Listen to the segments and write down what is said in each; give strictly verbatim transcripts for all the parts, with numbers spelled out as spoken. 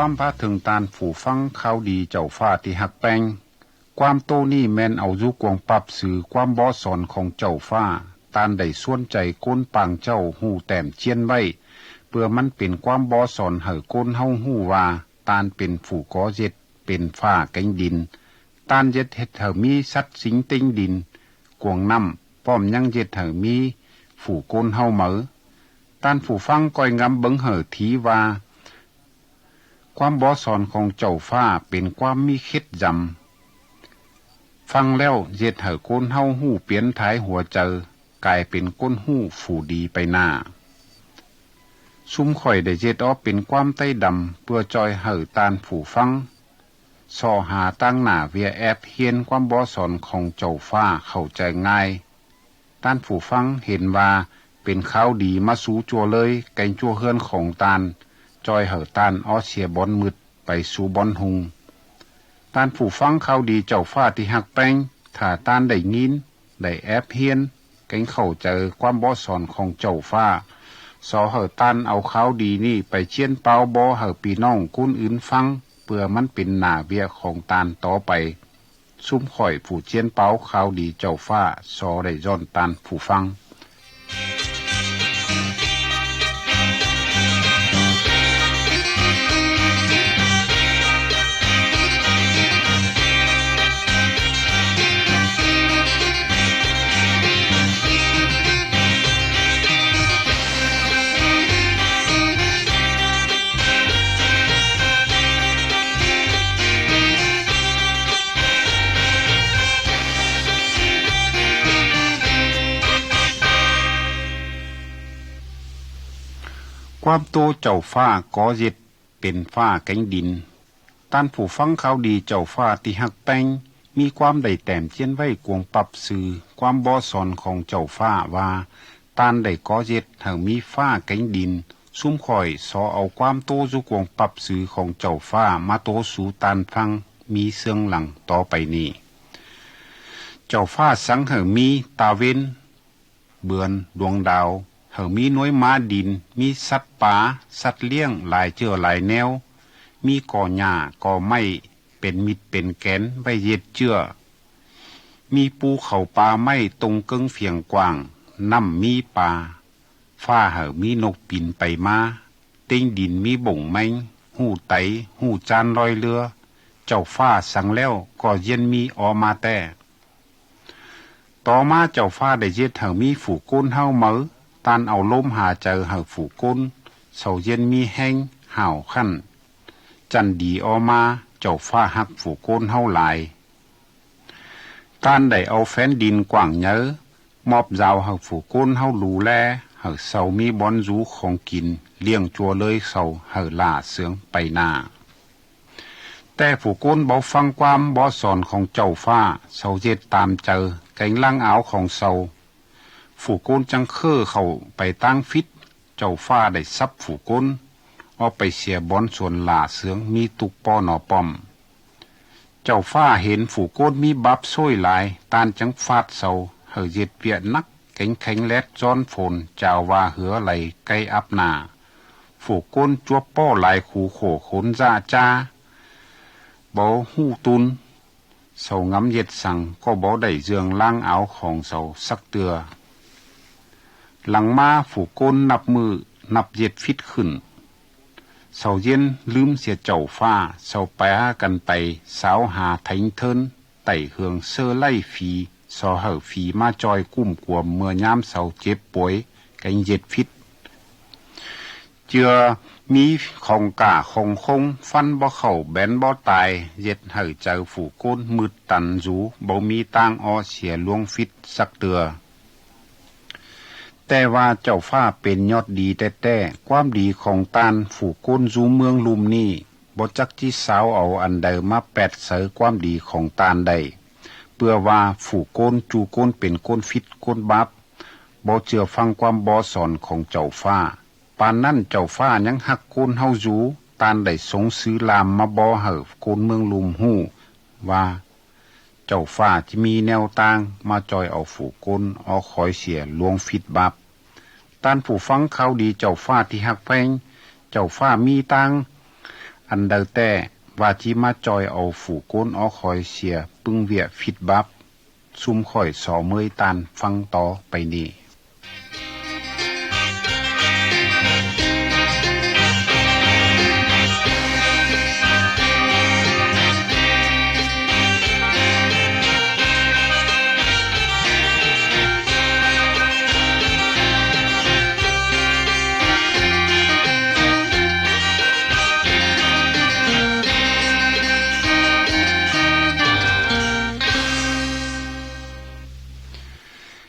Quám pá thưng taan phủ phắng kháo đi Chảu Fạ ti hak peng. Quám tố ni me̱n au dú cuông pặp slư quám bó son khong Chảu Fạ, taan đảy suôn chảy cốn pang chảu hủ tẻm chiên vảy, pưa măn pên quám bó son hảư cốn hảư hủ wă, taan pên phủ có dệt, pên fạ kéng đin. Taan dệt hệt hảư mí sắt sính têng đin, cuông năm, pom nhăng dệt hảư mí phủ cốn hảư máư. Taan phủ phắng coi ngắm bớng hảư thí wă, quám bó son khong Chảu Fạ pên quám mí khết dăm. Phắng lẹo dệt hảư cốn hảư hủ piến thái hua chaư, cai pên cốn hủ phủ đi pay nả. Sum khỏi đảy dệt óp pên quám tây đăm pưa choi hảư taan phủ phắng sọ ha tang nả wia ép hiên quám bó son khong Chảu Fạ khảu chảy ngai. Taan phủ phắng hên wă, pên kháo đi mà sú chua lơi, kéng chua hươn khong taan, choi hảư taan ót sia bón mưt, pay sú bón hung. Taan phủ phắng kháo đi Chảu Fạ ti hak peng, thả taan đảy ngin, đảy ép hiên, kéng khảu chảy quám bó son khong Chảu Fạ, sọ hảư taan au kháo đi ni pay chiên páo bó hảư pi nòng cốn ưn phắng, pưa măn pên nả wia khong taan tó pay. Sum khỏi phủ chiên páo kháo đi Chảu Fạ, sọ đảy dọn taan phủ phắng. Quám tố Chảu Fạ có dệt pên fạ kéng đin. Taan phủ phắng kháo đi Chảu Fạ ti hak peng, mí quám đảy tẻm chiên vảy cuông pặp slư quám bó son khong Chảu Fạ wă, taan đảy có dệt hảư mí fạ kéng đin. Sum khỏi sọ au quám tố dú cuông pặp slư khong Chảu Fạ mà tố sú taan phắng mí sương lăng tó pay ni. Chảu Fạ sắng hảư mí ta vên, bươn, đuông đao, hảư mí nuối má đin, mí sắt pa, sắt liềng lai chựa lai neo, mí cò nhả, cò mạy, pên mịt pên kén, vảy dệt chựa. Mí pu khảu pa mạy tông cơng phiêng quảng, nặm mí pa. Fạ hảư mí nôk pin pay má, têng đin mí bổng meng, hủ táy, hủ chan loi lưa. Chảu Fạ sắng lẹo, cò diên mí o ma tè. Tó má Chảu Fạ đảy dệt hảư mí phủ cốn hảư máư, taan au lốm ha chaư hảư phủ cốn, sau diên mí heng, hảo khặn. Chăn đi o ma, Chảu Fạ hak phủ cốn hảư lai. Taan đảy au phén đin quảng nhâư, mop dao hảư phủ cốn hảư lu lé, hảư sau mí bón dú khong kin, liềng chua lơi sau hảư lả sương pay nả. Tè phủ cốn báu phắng quám bó son khong Chảu Fạ, sau dệt tam chaư, kéng lăng áo khong sau. Phủ cốn chắng khờ khảu pay tang phít, Chảu Fạ đảy sắp phủ cốn, óp pay sia bón suôn lả sương mí túc po nọ pom. Chảu Fạ hên phủ cốn mí báp sội lai, taan chắng phạt sau, hảư dệt wia nắc, kéng kheng lét dón phôn, chao wă hướ lay cay ắp nả. Phủ cốn chuốp pò lai khu khổ khốn dạ cha, báu hủ tun, sau ngắm dệt săng, cò báu đảy dương lang áo khong sau sắc tưa. Lăng má phủ cốn nặp mự, nặp dệt phít khửn. Sau diên lứm sia Chảu Fạ, sau pá căn pay, sáo ha thánh thơn, tảy hương sơ lạy phi, so hảư phi mà choi cùm cuôm mưa nhám sau chếp puối, kéng dệt phít. Chưa mí khong cả khong khống, fắn bó khảu bén bó tai, dệt hảư chaư phủ cốn mưt tăn dú, báu mí tang o sia luông phít sắc tưa. Te wă Chảu Fạ pên nhọt đi tê tê, quám đi khong taan phủ cốn dú mương lum ni, báu chắc chí sáo au ăn đaư mà pẹt sớ quám đi khong taan đảy. Pưa wă phủ cốn chu cốn pên cốn phít cốn báp, báu chưa phăng quám bó son khong Chảu Fạ. Păn năn Chảu Fạ nhắng hắc cốn hảư dú, taan đảy sống xứ lam mà bó hảư cốn mương lum hủ, wă Chảu Fạ či mì neo tang, mà choi au phủ cốn, o khói sia luông phít báp. Taan phủ phăng khao đi Chảu Fạ ti hắc phéng, Chảu Fạ mì tang, ăn đaư tè, và chỉ mà choi au phủ côn ók khỏi sia pưng wiạ phit báp. Sum khỏi so mưi tan phăng tó pay nị.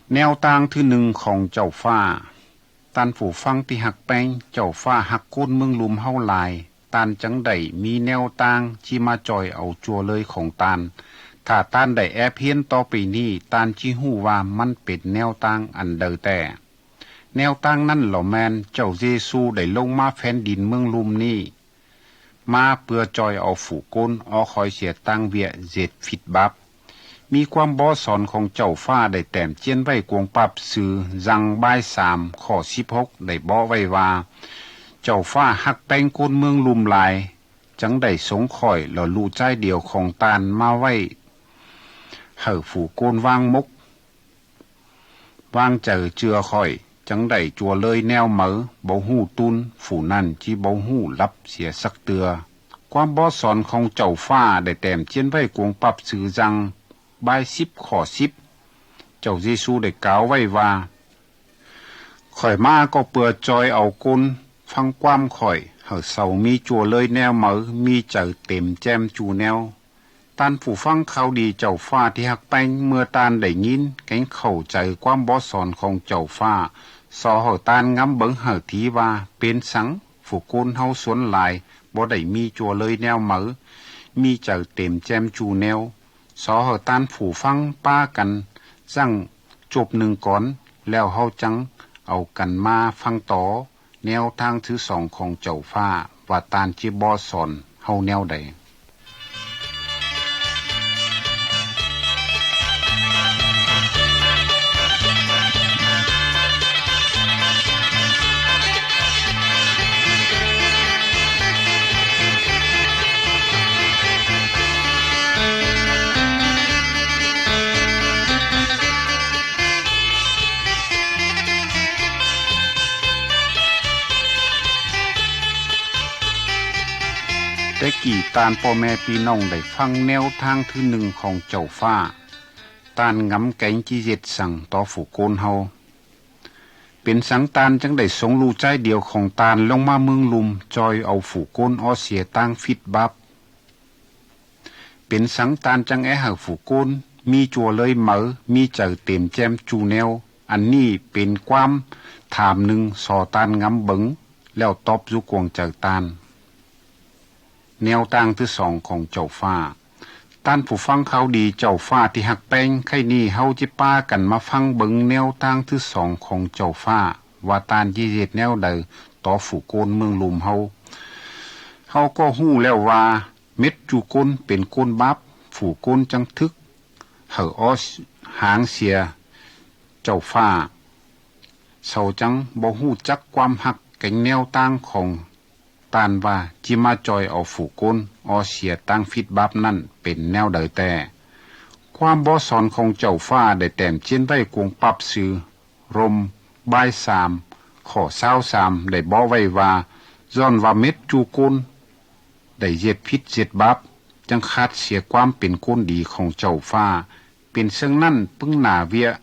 Neo tang thứ nưng khong Chảu Pha. Tan phủ phăng ti hặc peng, Chảu Pha hặc côn mương lum hâu lai, tan chắng đảy mì neo tang chi mà choi au chua lơi khong tan. Thả tan đảy ép hiến tó pì nị, tan chi hụ wa măn pệt neo tang ăn đaư tè. Neo tang năn lỏ men, Chảu Giê-xu đảy lông mà phen đin mương lum nị. Mà pưa choi au phủ côn ók khỏi sia tang wiạ dệt phit báp. Mì quăm bó son khong Chảu Pha đảy tẻm chiên vảy cuông pặp sư Dăng bai sam khỏ síp hốc đảy bó vảy wa. Chảu Pha hặc peng côn mương lum lai, chắng đảy sống khỏi lỏ lụ chai điêu khong tan mà vảy hảư phủ côn vang mốc. Vang chaư chưa khỏi, chắng đảy chua lơi neo máư, báu hụ tun, phủ năn chi báu hụ lắp sia sắc tưa. Quăm bó son khong Chảu Pha đảy tẻm chiên vảy cuông pặp sư Dăng, bai síp khỏ síp. Chảu Giê-xu đảy cáo vảy wa: Khỏi mà có pưa choi au côn phăng quăm khỏi, hảư sau mì chua lơi neo máư, mì chaư têm chem chu neo. Tan phủ phăng khao đi Chảu Pha ti hặc peng, mưa tan đảy nhín, keng khảu chaư quăm bó son khong Chảu Pha, so hảư tan ngắm bớng hảư thí wa, pên săng phủ côn hâu suốn lai, bó đảy mì chua lơi neo máư, mì chaư têm chem chu neo. So hảư tan phủ phăng pa căn dặng chộp nưng cón, lẹo hâu chắng au căn mà phăng tó. Neo tang thứ song khong Chảu Pha, và tan chia bó son hâu neo đảy. Té kỉ tan pò me pi nòng đảy phăng neo tang thứ nưng khong Chảu Pha, tan ngắm keng chi dệt săng tó phủ côn hâu. Pên săng tan chắng đảy sống lu chái điêu khong tan lông mà mương lum choi au phủ côn ók sia tang phít báp. Pên săng tan chắng é hảư phủ côn mì chua lơi máư, mì chaư têm chem chu neo. Ăn nỉ pên quăm tham nưng so tan ngắm bớng, lẹo tóp dú cuông chaư tan. Neo tang thứ song khong Chảu Pha. Tan phủ phăng khao đi Chảu Pha ti hặc peng, khay nỉ hâu chia pa căn mà phăng bớng neo tang thứ song khong Chảu Pha, và tan chia dệt neo đảy tó phủ côn mương lum hâu. Hâu có hụ lẹo wa, mết chu côn pên côn báp, phủ côn chắng thứk hảư ók háng sia Chảu Pha. Sau chắng báu hụ chắc quăm hặc keng neo tang khong tan wa chia mà choi au phủ côn ók sia tang phít báp năn pên neo đảy tè. Quăm bó son khong Chảu Pha đảy tẻm chiên vảy cuông pặp sư Rôm bai sam, khỏ sao sam đảy bó vảy wa, dọn wa mết chu côn đảy dệt phít dệt báp, chắng khát sia quăm pên côn đi khong Chảu Pha. Pên săng năn pưng nả wiạ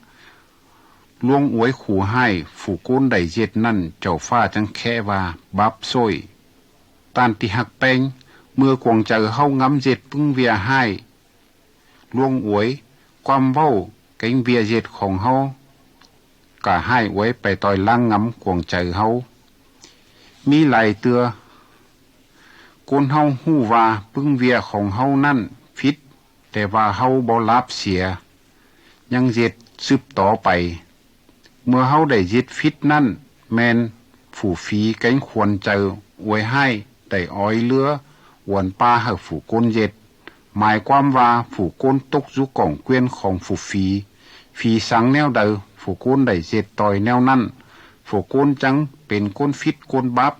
luông uối khủ hai, phủ côn đảy dệt năn Chảu Pha chắng khẽ wa báp sội. Tan ti hặc peng, mưa cuông chaư hâu ngắm dệt pưng wiạ hai luông uối, quăm vầu keng wiạ dệt khong hâu, cả hai uối pay toi lăng ngắm cuông chaư hâu. Mì lai tưa, côn hâu hụ wa pưng wiạ khong hâu năn phít, te wa hâu báu láp sia, nhăng dệt sưp tó pay. Mưa hâu đảy dệt phít năn, men phủ phi keng khuôn chaư uối hai đảy ói lứa uôn pa hảư phủ côn dệt. Mai quăm wa phủ côn tốc dú cỏng quyên khong phủ phi. Phi săng neo đảy, phủ côn đảy dệt toi neo năn. Phủ côn chắng pên côn phít côn báp.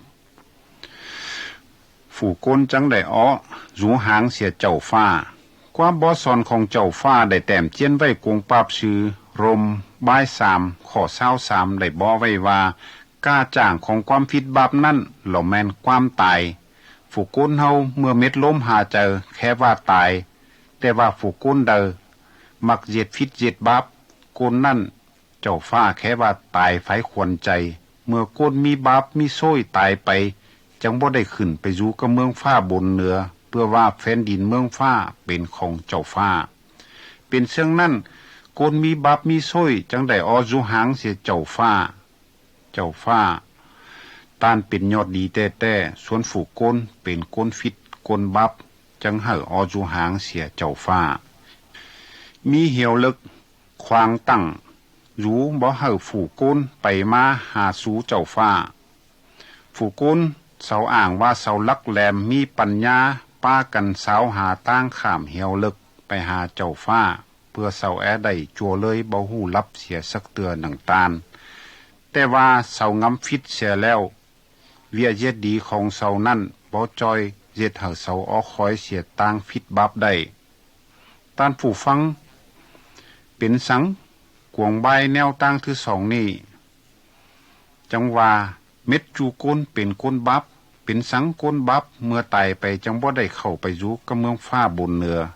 Phủ côn chắng đảy ók dú háng sia Chảu Pha. Quám bó son khong Chảu Pha đảy tẻm chiến vày cuông pạp sư Rôm bai sam khỏ sao sam đảy bó vày ва, ca chảng khong quám phít báp nặn lỏ me̱n quám tai. Phủ côn hâu mư̱a mết lốm ha chaư khé ва tai, te ва phủ côn đaư, mak jet phít jet báp, côn nặn, Chảu Pha khé ва tai phái khuôn chảy. Mư̱a côn mì báp mì sội tai pay, chắng bó đảy khửn pay dú cà mương Pha bôn nưa, pưa ва phén đin mương Pha pên khong Chảu Pha. Pên sương nặn, côn mì báp mì sội chắng đảy ók dú háng sia Chảu Pha. Chảu Pha, taan pên nhọt đi te te, suôn phủ côn pên côn phít, côn báp, chắng hảư ók dú háng sia Chảu Pha. Mì hiêu lơ̆k, khoang tẳng, dú bó hảư phủ côn pay ma ha sú Chảu Pha. Phủ côn, sau ảng ва sau lắc lem mì păn nhá, pá căn sáo ha tang khảm hiêu lơ̆k pay ha Chảu Pha, pưa sau é đảy chua lơi báu hủ lắp sia sắc tưa nẳng taan. Te ва sau ngắm phít sia lẹo, Wiê jet đi khong sau nặn báu choi jet hảư sau ók khói sia tang phít báp đảy. Taan phủ phắng, pên săng cuông bai neo tang thứ song nị? Chắng ва, mết chu côn pên côn báp, pên săng côn báp mư̱a tai pay chắng bó đảy khảu pay dú cà mương Pha bôn nưa?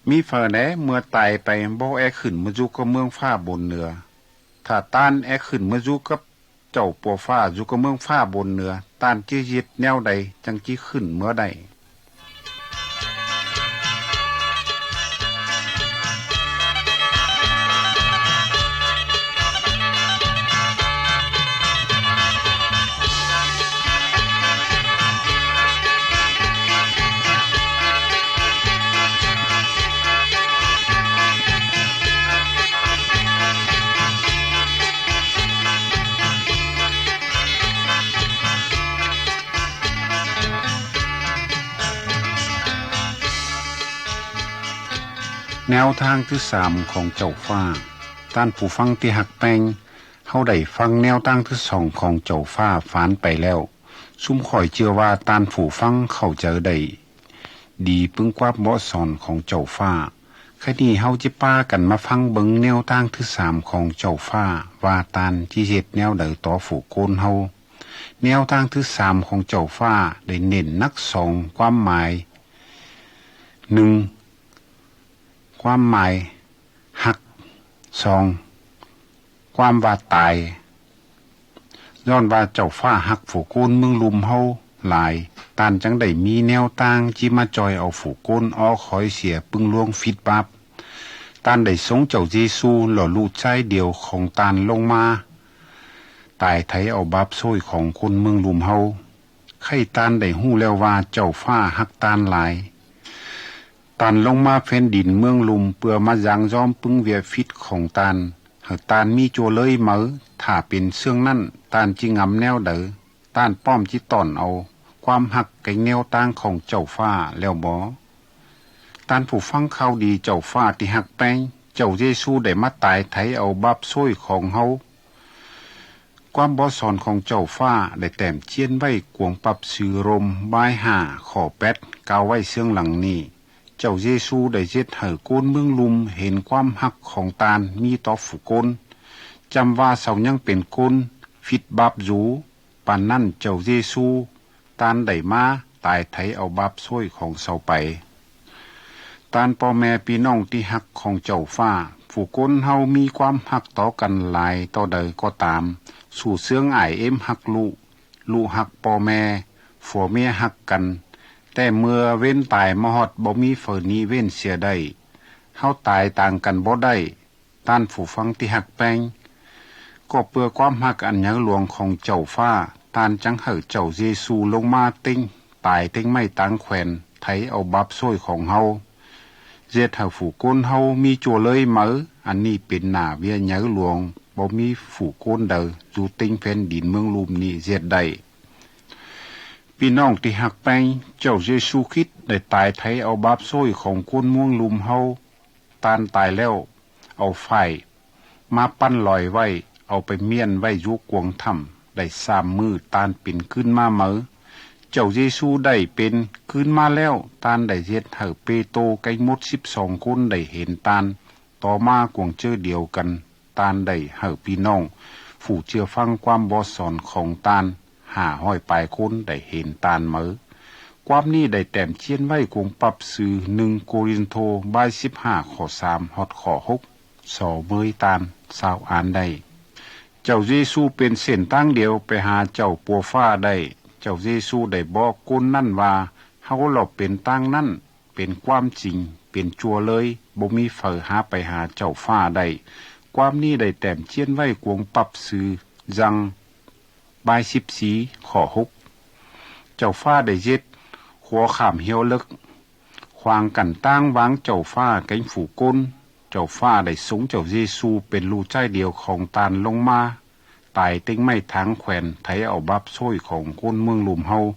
Mì phả nế mư̱a tai pay báu é khửn mư̱a dú cà mương Pha bôn nưa? Thả taan é khửn mư̱a dú cắp Chảu Pua Pha dú cà mương Pha bôn nưa, taan či jet neo đảy chắng či khửn mư̱a đảy? Neo tang thứ sam khong Chảu Pha. Taan phủ phắng ti hak peng, hâu đảy phắng neo tang thứ song khong Chảu Pha phán pay lẹo. Sum khỏi chưa ва taan phủ phắng khảu chaư đảy đi pưng quáp bó son khong Chảu Pha. Khay nị hâu či pá căn mà phắng bơ̆ng neo tang thứ sam khong Chảu Pha, ва taan či jet neo đảy tó phủ côn hâu. Neo tang thứ sam khong Chảu Pha đảy nền nắc song quám mai. Nưng, quám mai hak. Song, quám ва tai. Dọn ва Chảu Pha hak phủ côn mương lum hâu lai, taan chắng đảy mì neo tang či mà choi au phủ côn ók khói sia pưng luông phít báp. Taan đảy sống Chảu Giê-xu lỏ lụ chái điêu khong taan lông ma tai thái au báp sội khong côn mương lum hâu. Khay taan đảy hủ lẹo ва Chảu Pha hak taan lai. Taan lông mà phén đin mương lum pưa mà dang dom pưng wiê phít khong taan, hảư taan mì chua lơi máư, thả pên sương nặn, taan či ngắm neo đảy, taan pom či tỏn au quám hak kêng neo tang khong Chảu Pha lẹo bó? Taan phủ phắng khao đi Chảu Pha ti hak peng, Chảu Giê-xu đảy mà tai thái au báp sội khong hâu. Quám bó son khong Chảu Pha đảy tẻm chiên vảy cuông pặp sư Rôm bai hả khỏ pét, cao vảy xương lăng nỉ. Chảu Giê-xu đảy jet hảư côn mương lum hên quám hak khong taan mì tó phủ côn. Chăm ва sau nhăng pên côn phít báp dú, păn nặn Chảu Giê-xu taan đảy mà tai thái au báp sội khong sau pay. Taan po me pi nọng ti hak khong Chảu Pha, phủ côn hâu mì quám hak tó căn lai tó đảy có tam, sủ xương ải êm hak lụ, lụ hak po me, phua mia hak căn, te mư̱a vên tai mà hot báu mì phâư nỉ vên sia đảy. Hâu tai tang căn báu đảy, taan phủ phắng ti hak peng. Có pưa quám hak ăn nhâư luông khong Chảu Pha, taan chắng hảư Chảu Giê-xu lông mà têng, tai têng mày tang khuên, thái au báp sội khong hâu. Jet hảư phủ côn hâu mì chua lơi máư, ăn nỉ pên nả wiê nhâư luông, báu mì phủ côn đảy dú têng phén đin mương lum nỉ jet đảy. Pi nọng ti hak peng, Chảu Giê-xu Khít đảy tai thái au báp sội khong côn mương lum hâu. Taan tai lẹo, au phải mà păn loi vảy, au pay miên vảy dú cuông thẳm, đảy sam mư̱ taan pên cứn mà máư. Chảu Dê-xu đảy pên cứn mà lèo, Tan đảy dệt hảư Pê-tô kéng mốt síp song cốn đảy hên Tan. Tỏ mà cuông ꞌchớ điêu căn, Tan đảy hảư ꞌpi ꞌnọng phủ ꞌchưa phắng ꞌquám bók son khong Tan, hả hỏi pay cốn đảy hên Tan máư. ꞌQuám ꞌnị đảy tẻm chiên vảy cuông pặp sư Nưng Cô-rin-thô bai síp hả khỏ sam ꞌhọt khỏ hốc, so ꞌmới Tan sao an đảy. Chảu Dê-xu pên sển tang điêu pay hả Chảu Pua ꞌPhạ đảy. Chảu Dê-xu đảy bók cốn ꞌnặn ꞌva: Hảư lọ pên tang ꞌnặn, pên ꞌquám ching, pên chua lơi, báu ꞌmí phaư hả pay hả Chảu ꞌPhạ đảy. ꞌQuám ꞌnị đảy tẻm chiên vảy cuông pặp sư Dăng bai síp sí khỏ hốc. Chảu ꞌPhạ đảy dệt khua khảm hiêo lơ̆k, khoang cẳn tang váng Chảu ꞌPhạ kéng phủ cốn. Chảu ꞌPhạ đảy sống Chảu Dê-xu pên Lục ꞌChạy điêu khong Tan lông mà tai têng mày tháng khuên, thấy au báp ꞌsội khong cốn mương lum ꞌháu.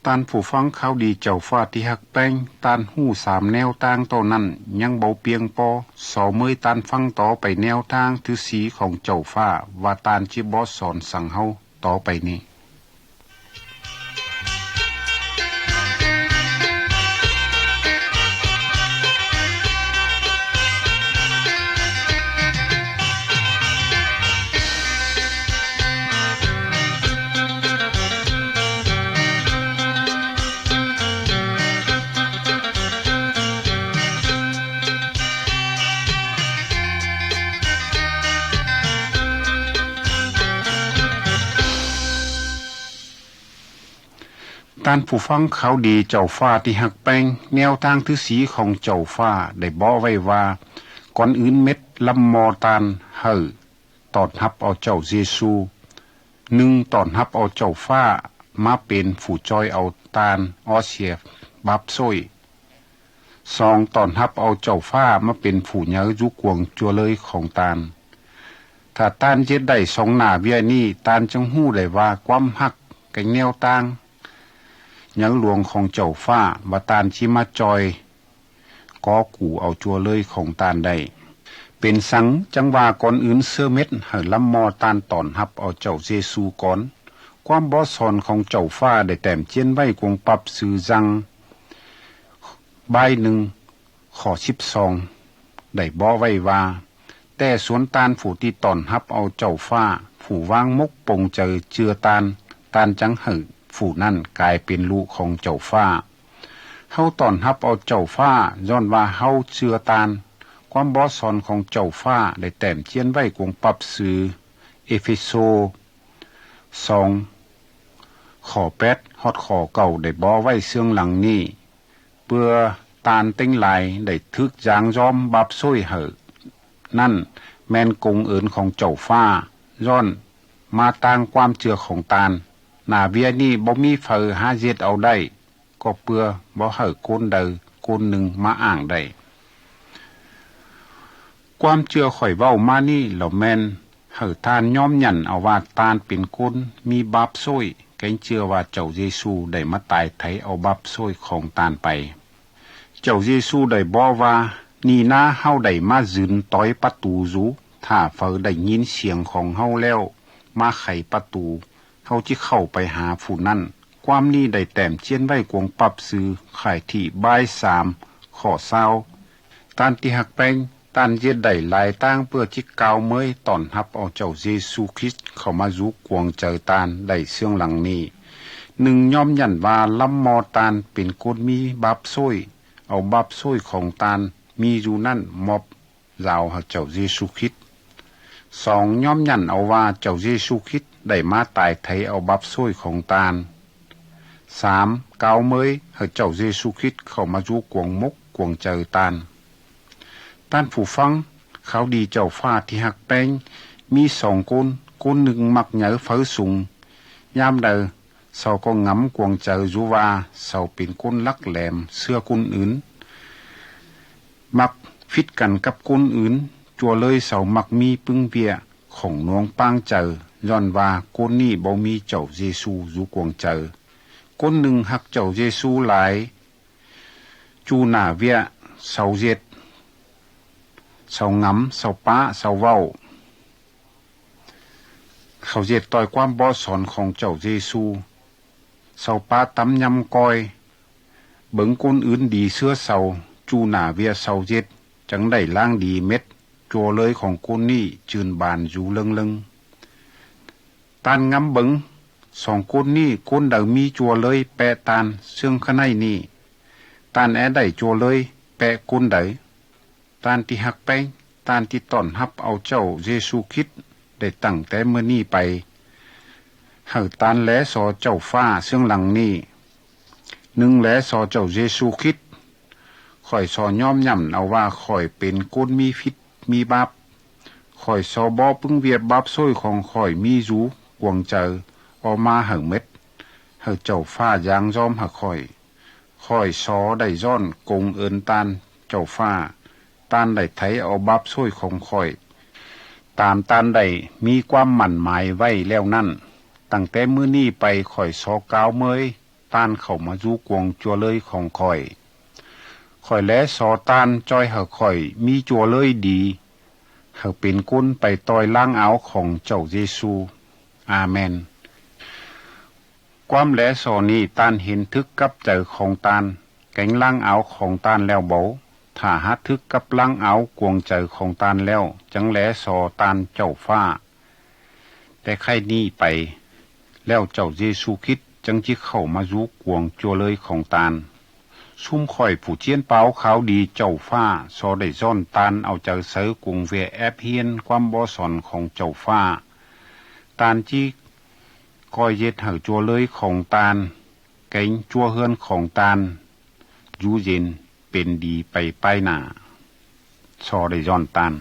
Tan phủ phắng kháo đi Chảu ꞌPhạ ti ꞌhặc ꞌpéng, Tan ꞌhụ sam nẻo tang tố ꞌnặn ꞌnhắng báu piêng ꞌpo, so ꞌmới Tan phắng tó pay nẻo tang thứ sí khong Chảu ꞌPhạ, ꞌva Tan ꞌchí bók son săng ꞌháu tó pay ꞌnị. Tan phủ phắng kháo đi Chảu ꞌPhạ ti ꞌhặc ꞌpéng, nẻo tang thứ sí khong Chảu ꞌPhạ đảy bók vảy ꞌva: Cón ứn mết lăm mo Tan hảư tỏn hắp au Chảu Dê-xu. Nưng, tỏn hắp au Chảu ꞌPhạ mà pên phủ choi au Tan ói sia báp ꞌsội. Song, tỏn hắp au Chảu ꞌPhạ mà pên phủ nháư dú cuông chua lơi khong Tan. Thả Tan dệt đảy song nả ꞌviạk ꞌnị, Tan chắng ꞌhụ đảy ꞌva ꞌquám ꞌhặc kéng nẻo tang nháư luông khong Chảu ꞌPhạ, ꞌva Tan ꞌchí mà choi có củ au chua lơi khong Tan đảy. Pên săng chắng ꞌva cón ứn ꞌsứa mết hảư lăm mo Tan tỏn hắp au Chảu Dê-xu cón. ꞌQuám bók son khong Chảu ꞌPhạ đảy tẻm chiên vảy cuông pặp sư Dăng bai nưng khỏ síp song đảy bók vảy ꞌva: Té suốn Tan phủ ti tỏn hắp au Chảu ꞌPhạ, phủ vang mốc pông chaư chưa Tan, Tan chắng hảư phủ ꞌnặn cai pên lục khong Chảu ꞌPhạ. Hảư tỏn hắp au Chảu ꞌPhạ, dọn ꞌva hảư chưa Tan. ꞌQuám bók son khong Chảu ꞌPhạ đảy tẻm chiên vảy cuông pặp sư Ê-phê-sô song khỏ pét ꞌhọt khỏ cảu đảy bók vảy ꞌsướng lăng ꞌnị: Pưa Tan têng lai đảy thứk dáng dóm báp ꞌsội hảư ꞌnặn, ꞌmen công ơn khong Chảu ꞌPhạ, dọn mà tang ꞌquám chưa khong Tan. Nả ꞌviạk ꞌnị báu ꞌmí phaư hả dệt au đảy, ꞌcọ pưa báu hảư cốn đaư cốn nưng mà ảng đảy. ꞌQuám chưa khỏi vảu mà ꞌnị lỏ ꞌmen hảư Tan nhòm nhẳn au ꞌva Tan pên cốn mì báp ꞌsội, kéng chưa ꞌva Chảu Dê-xu đảy mà tai thảy au báp ꞌsội khong Tan pay. Chảu Dê-xu đảy bók ꞌva: Ni na hảư đảy mà dứn tói pă tu dú, thả phaư đảy ꞌnhín siêng khong hảư lèo, mà khay pă tu, hảư ꞌchí khảu pay hả phủ ꞌnặn. ꞌQuám ꞌnị đảy tẻm chiên vảy cuông pặp sư Khải Thị bai sam khỏ sao. Tan ti ꞌhặc ꞌpéng, Tan dệt đảy lai tang pưa ꞌchí cao ꞌmới tỏn hắp au Chảu Dê-xu Krist khảu mà dú cuông chaư Tan đảy ꞌsướng lăng ꞌnị: Nưng, nhòm nhẳn ꞌva lăm mo Tan pên cốn mì báp ꞌsội, au báp ꞌsội khong Tan mì dú ꞌnặn mop dao hảư Chảu Dê-xu Krist. Song, nhòm nhẳn au ꞌva Chảu Dê-xu Krist đảy mà tai thảy au báp ꞌsội khong Tan. Sam, cao ꞌmới hảư Chảu Dê-xu Krist khảu mà dú cuông mốc cuông chaư Tan. Tan phủ phăng khảu đi Chảu ꞌPhạ ti ꞌhặc ꞌpéng, mì song cốn, cốn nưng ꞌmặc nháư phaư sung. Dam đaư, sau ꞌcọ ngắm cuông chaư dú ꞌva sau pên cốn lắc lẻm ꞌsứa cốn ứn, ꞌmặc phít căn cắp cốn ứn, chua lơi sau ꞌmặc mì pứng ꞌviạk khỏng nuông pang chaư, dọn ꞌva cốn ꞌnị báu mì Chảu Dê-xu dú cuông chaư. Cốn nưng ꞌhặc Chảu Dê-xu lai, chu nả ꞌviạk sau dệt, sau ngắm, sau pá, sau vảu. Khảu dệt ꞌtoi ꞌquám bók son khong Chảu Dê-xu, Sau pá tắm nhăm co̱i, bứng cốn ứn đi slưa sau, chu nả viêc sau dệt, chắng đảy lang đi mết, chua lơi khong cốn nị chưn bàn dú lâng lâng. Taan ngắm bứng, song cốn nị cốn đaư mì chua lơi pẹ taan, xương khăn hạy nị. Taan é đảy chua lơi pẹ cốn đaư. Taan ti hak peng, taan ti tỏn hắp au Chảu Dê-xu Khít đảy tẳng té mư̱a nị pay. Hảư taan lé so Chảu Pha xương lăng nị. Nưng lé so Chảu Dê-xu Khít. Khỏi so nhòm nhẳm au wă khỏi pên cốn mì phít, mì báp. Khỏi so bó pứng viêc báp sội khong khỏi mì dú, cuông chaư, o ma hảư mết. Hảư Chảu Pha dang dom hảư khỏi. Khỏi so đảy dọn công ơn taan, Chảu Pha. Taan đảy thấy au báp sội khong khỏi. Tam taan đảy mì quam mẳn mai vảy lẹo nặn. Tẳng té mư̱a nị pay khỏi so cáo mơi, taan khảu mà dú cuông chua lơi khong khỏi. Khỏi lé so taan choi hảư khỏi mì chua lơi đi, hảư pên cốn pay toi lang ao khong Chảu Dê-xu. Amen. Quam lé so nị taan hên thứk cắp chaư khong taan, kéng lang ao khong taan lẹo bấu. Thả há thứk cắp lang ao cuông chaư khong taan lẹo, chắng lé so taan Chảu Pha. Te khay nị pay, lẹo Chảu Dê-xu Khít chắng ché khảu mà dú cuông chua lơi khong taan. Sum khỏi phủ chiến páo kháo đi Chảu Pha, so đảy dọn taan au chaư sáư cuông viêc ép hiên quam bó son khong Chảu Pha. Taan ché coi dệt hảư chua lơi khong taan, kéng chua hươn khong taan dú dên pên đi pay pái nả. So đảy dọn taan.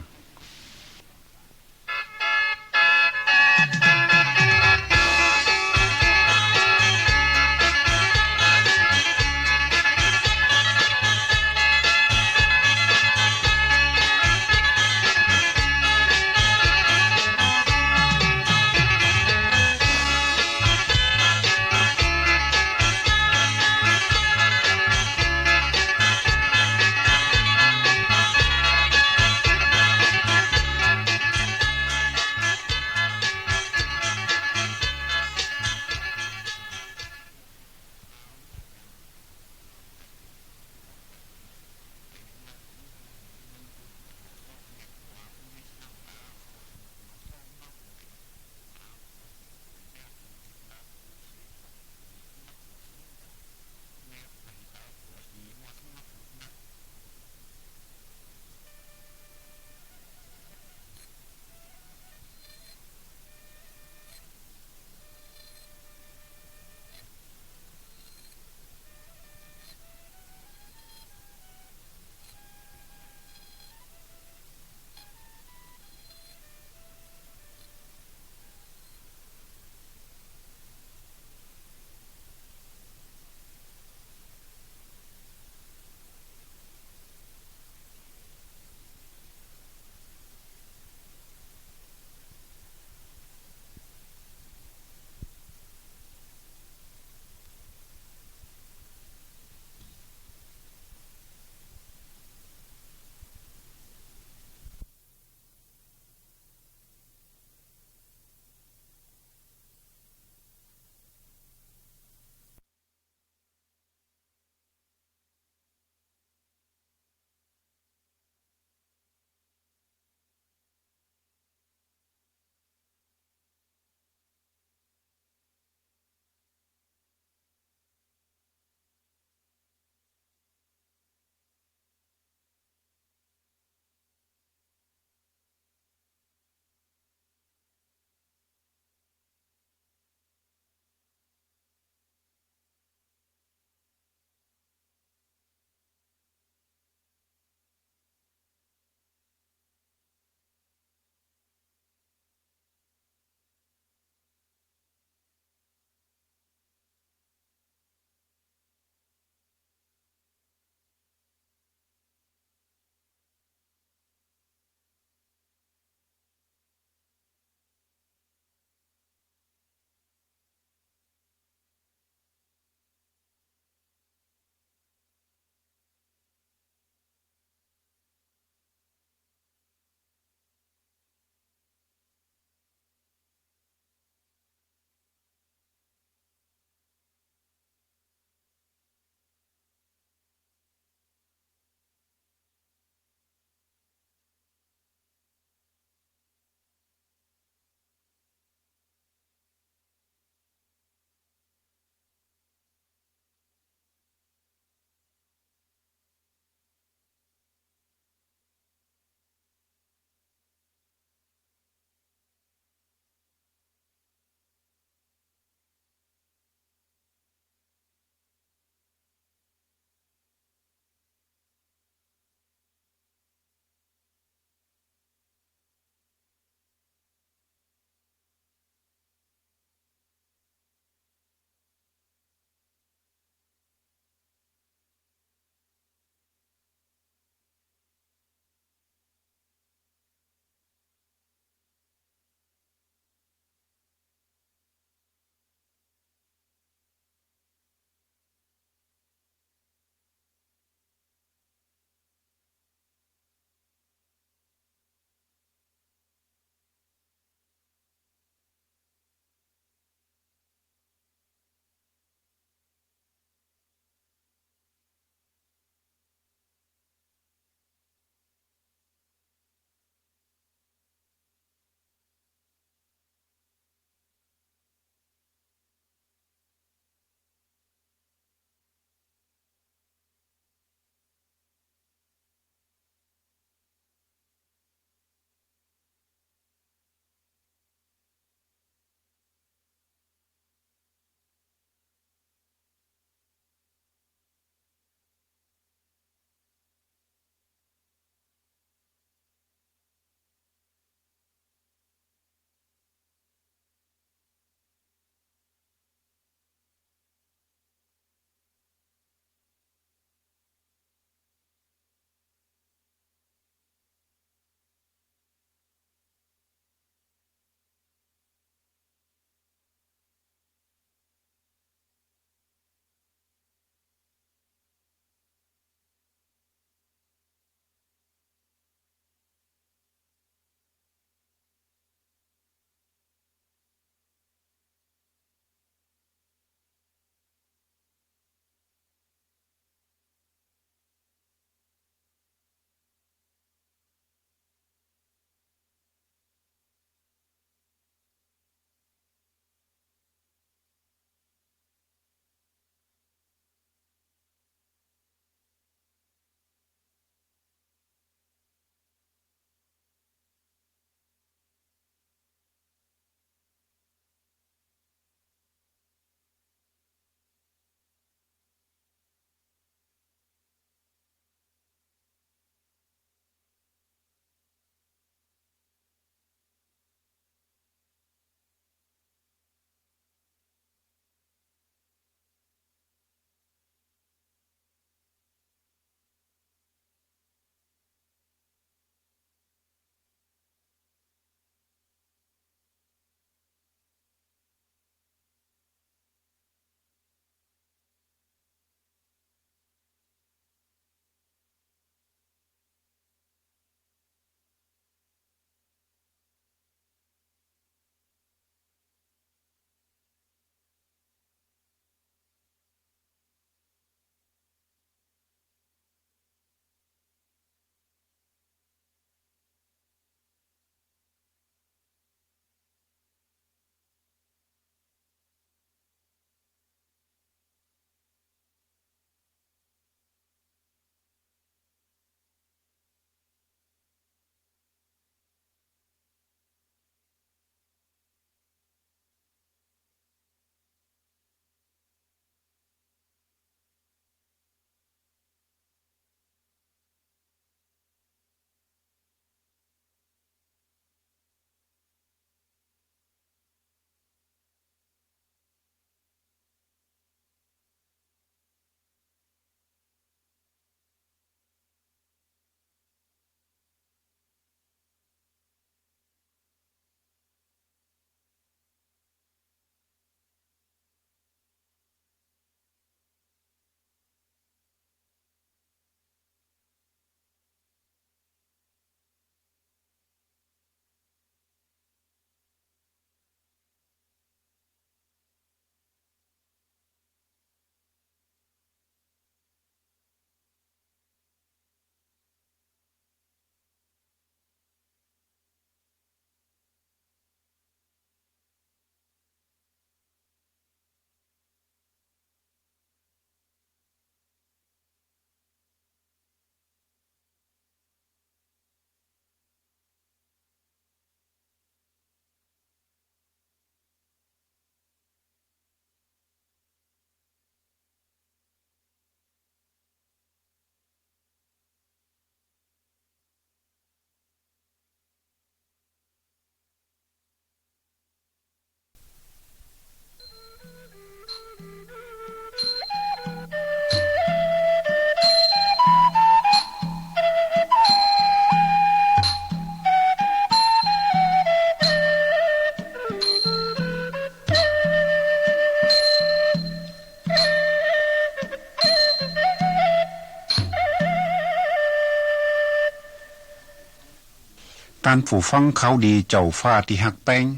Taan phủ fắng kháo đi Chảu Fạ ti hak peng.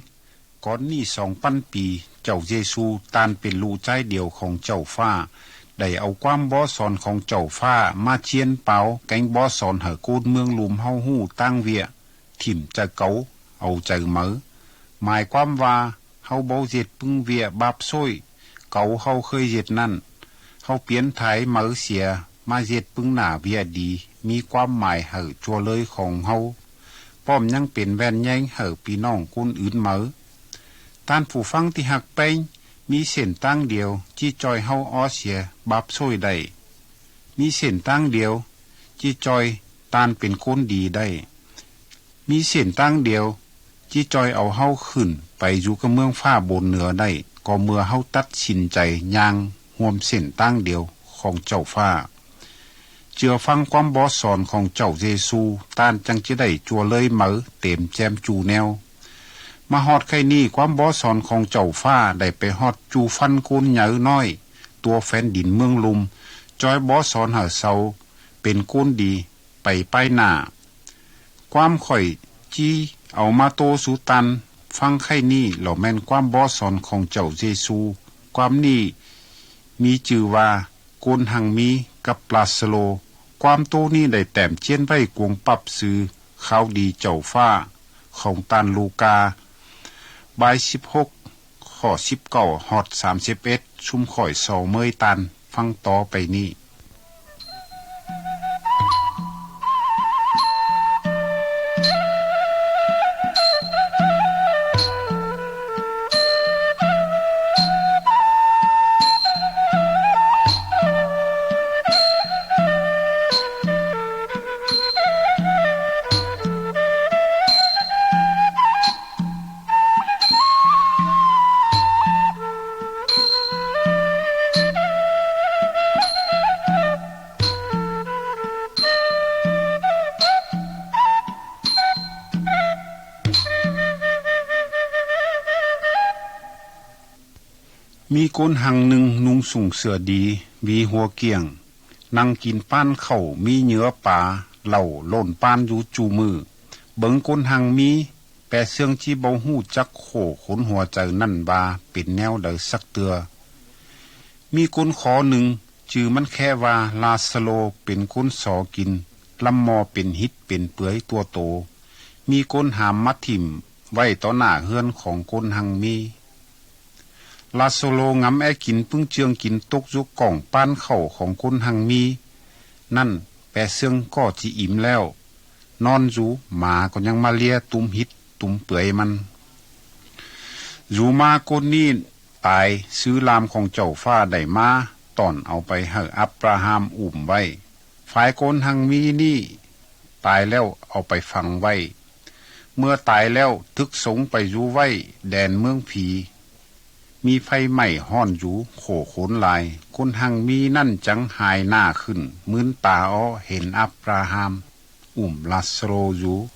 Cón nỉ song păn pi, Chảu Dê-xu, Taan pện Lụ Chái Điêu khong Chảu Fạ, đảy au Quám Bó Son khong Chảu Fạ mà chiên pao kéng bó son hảư côn mương lum hảư hủ tang wiạ, thỉm chaư cáu, au chaư mâư. Mai quám wă, hảư báu dệt pưng wiạ báp sội, cáu hảư khơi dệt nặn, hảư piến thái mâư sia, mà dệt pưng nả wiạ đi, mỉ quám mai hảư chua lơi khong hảư, pom nhăng pên wèn nheng hảư pi nòng côn ứn mâư. Taan phủ fắng ti hak peng, mỉ sển tang điêu, či choi hảư o sia, báp sội đảy. Mỉ sển tang điêu, či choi Taan pên côn đi đảy. Mỉ sển tang điêu, či choi au hảư khửn, pay dú cà mương fạ bôn nưa đảy, co mưa hảư tắt sĭn chảy nhang, huôm sển tang điêu, khong Chảu Fạ. Chưa fắng Quám Bó Son khong Chảu Dê-xu, Taan chăng či đảy chua lơi mâư, têm chem chu neo. Mà họt khay nỉ Quám Bó Son khong Chảu Fạ, đảy pay họt chu phăn côn nháư nói, tua phén đin mương lum, choi bó son hảư sau, pên côn đi, pay pái nả. Quám khỏi či au mà tô sú Taan, fắng khay nỉ lỏ mèn Quám Bó Son khong Chảu Dê-xu, quám nỉ, mỉ chư wă, Côn hăng mỉ cắp Lazarô, quám tô nỉ đảy tẻm chiên vảy cuông pặp sư, kháo đi Chảu Fạ, khong Taan Luka, bai síp hốc, khỏ síp cảu họt sam síp ết, sum khỏi so mơi Taan, fắng tó pay nỉ. Mỉ côn hăng nưng nung sủng sửa đi, wi hua kiảng, năng kin pán khảu mỉ nhứa pá, lảu lộn pán dú chu mự. Bớng côn hăng mỉ, pe xương či báu hủ chắc khổ khốn hua chaư nặn wă pên neo đaư sắc tưa. Mỉ côn khó nưng, chư măn khe wă Lazarô pên côn so kin, lăm mo pên hít pên pưới tua tô. Mỉ côn ham mắt thỉm, vảy tó nả hươn khong côn hăng mỉ. Lazarô ngắm é kin pưng chương kin tốc dú cỏng pán khảu khong côn hăng mỉ. Nặn, pe xương cò či im lẹo. Nòn dú, ma cò nhăng ma lia tum hít, tum pưới măn. Dú ma côn nỉ tai, sư lam khong Chảu Fạ đảy ma, tỏn au pay hảư Ap-ra-ham ủm vảy. Phải côn hăng mỉ nỉ, tai lẹo au pay phăng vảy. Mưa tai lẹo, thứk sống pay dú vảy, đen mương phỉ. Mỉ phay mảy hòn dú, khổ khốn lai, côn hăng mỉ nặn chăng hai nả khửn, mưn ta o hên Ap-ra-ham, ủm Lazarô dú.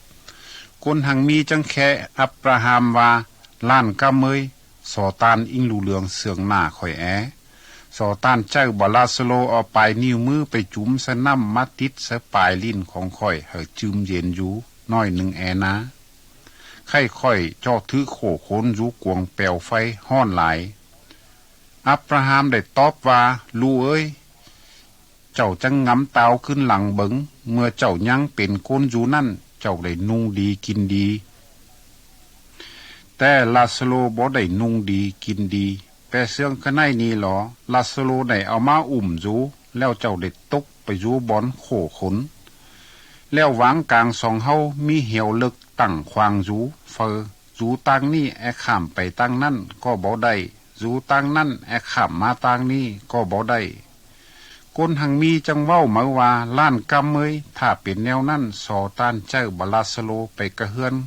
Côn hăng mỉ chăng khe Ap-ra-ham wă, lăn cà mơi, so Taan ing lu lương sương nả khỏi é. So Taan chảư bả Lazarô o pại niu mưư pay chum sơ nằm mà tít sơ pại lìn khong khỏi hảư chưm dên dú, nọi nưng é na. Khạy khỏi chọ thự khổ khốn dú cuông peo phay hòn lai. Ap-ra-ham đảy tóp wă, lu ơi, chảu chăng ngắm tao khưn lăng bơ̆ng, mưa chảu nhăng pên côn dú nặn, chảu đảy nung đi kin đi. Te Lazarô báu đảy nung đi kin đi, pe xương khơ nại ni lo, Lazarô đảy au má ủm dú, lẹo chảu đảy tốc pay dú bón khổ khốn. Lẹo váng cang song hảư mỉ hiêu lơ̆k tẳng khoang dú, phaư, dú tang nỉ é khảm pay tang nặn cò báu đảy, dú tang nặn é khảm má tang nỉ cò báu đảy. Côn hăng mỉ chăng wảu mâư wă, lăn cà mơi, thả pên neo nặn, so Taan chảư bả Lazarô pay cà hươn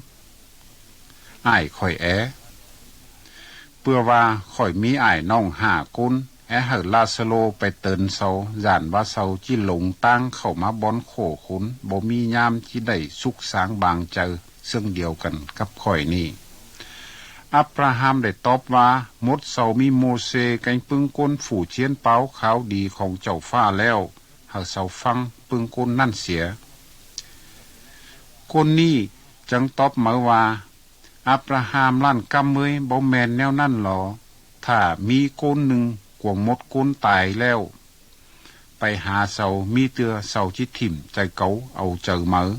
ải khỏi é. Pưa wă khỏi mỉ ải nòng hả côn, é hảư Lazarô pay tơ̆n sau, dản wă sau či lông tang khảu má bón khổ khốn, báu mỉ nham či đảy súc sáng bang chaư, sương điêu cặn cắp khỏi nỉ. Ap-ra-ham đảy tóp wă, mốt sau mỉ Môsê keng pưng côn phủ chiến páo kháo đi khong Chảu Fạ lẹo, hảư sau păng pưng côn nặn sia. Côn nỉ, chắng tóp mâư ва: Abraham lặn cằm ơi, báu me̱n nèo nặn lỏ. Thả mỉ cốn nưng cuông mốt cốn tai lẹo, pay ha sau, mỉ tia sau či thỉm chảy cáu au chảy mâư.